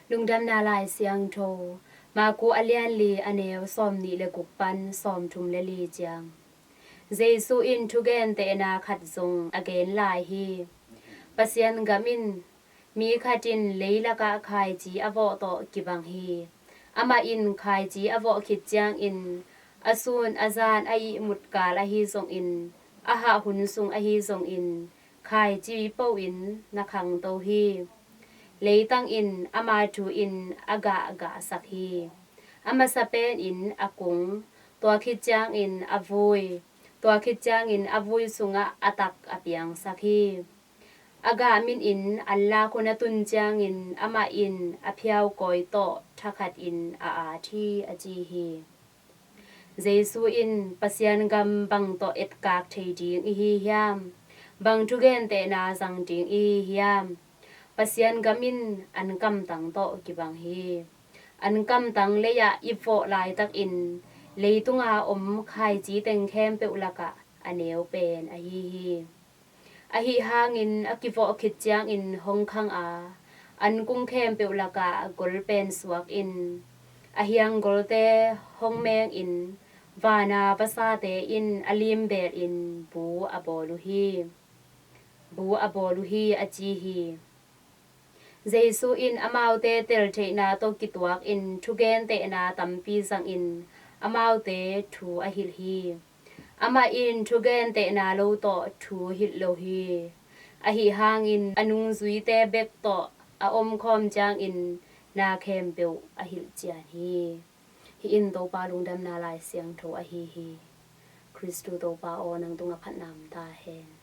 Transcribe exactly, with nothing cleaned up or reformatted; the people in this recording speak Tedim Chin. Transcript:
Lungdamna Lai Siangtho, Maku a lian li, a neu sawm nih le guk pan sawm thum le li ciang. Jesu in thugentehna khat zong a gen lai hi. Pasian gam in mi khat in leilakah khaici a vawh tawh kibang hi. Amah in khaici a vawh khit ciangin a sun a zan, a ihmut kal ahi zongin, a hah hun sung ahi zongin, khaici po-in na khangto hi. Leitang in ama thu in a gah gahsak hi. A masa pen in a kung, tua khit ciangin a vui, tua khit ciangin a vui sungah a tak a piangsak hi. A gah min in an lak hun a tun ciangin amah in a phiaukawi tawh thakhat in a at hi, a ci hi. Jesu in Pasian gam bang tawh etkak thei ding i hi hiam? Bang thugentehna zang ding i hi hiam? Pasian gam in an kamtang tawh kibang hi. An kamtang lei-ah i vawh laitakin leitunga om khaici teng khempeuh lakah a neu pen ahi hi. Ahi hangin a kivawh khit ciangin hong khang a, an kung khempeuh lakah gol pen suak in, a hiang golte hong meng in, vana vasate in a limbel in bu a bawl uh hi. Bu a bawl uh hi, a ci hi. Jesu in amaute teltheihna tawh kituakin thugentehna tampi zangin amaute thu a hilh hi. Amah in thugentehna lo tawh thu hilh lo hi. Ahi hangin a nungzuite bek tawh a omkhawm ciangin na khempeuh a hilh cian hi. Hih in Topa Lungdamna Lai Siangtho ahi hi. Khristu Topa aw, nang tungah phatna om ta hen.